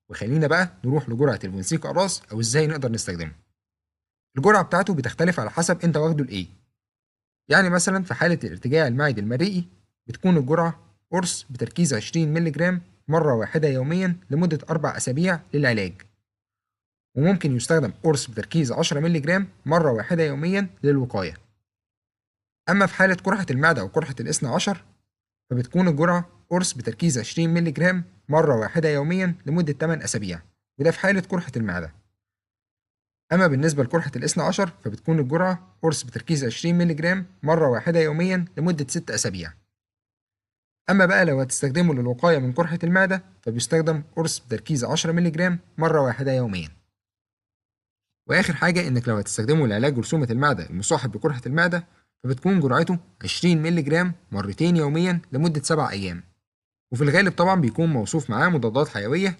وخلينا بقى نروح لجرعة الفونسيك أقراص أو إزاي نقدر نستخدمه. الجرعة بتاعته بتختلف على حسب أنت واخده لإيه. يعني مثلا في حالة الارتجاع المعدي المريئي بتكون الجرعة قرص بتركيز 20 مللي جرام مرة واحدة يوميا لمدة 4 أسابيع للعلاج، وممكن يستخدم قرص بتركيز 10 مللي جرام مرة واحدة يوميا للوقاية. أما في حالة قرحة المعدة أو قرحة الاثنى عشر فبتكون الجرعة قرص بتركيز 20 مللي جرام مرة واحدة يوميا لمدة 8 أسابيع، وده في حالة قرحة المعدة. أما بالنسبة لقرحة الاثنى عشر فبتكون الجرعة قرص بتركيز 20 مللي جرام مرة واحدة يوميا لمدة 6 أسابيع. أما بقى لو هتستخدمه للوقاية من قرحة المعدة فبيستخدم قرص بتركيز 10 مللي جرام مرة واحدة يوميا. وآخر حاجة إنك لو هتستخدمه لعلاج جرثومة المعدة المصاحب بقرحة المعدة فبتكون جرعته 20 مللي جرام مرتين يوميا لمدة 7 أيام، وفي الغالب طبعا بيكون موصوف معاه مضادات حيوية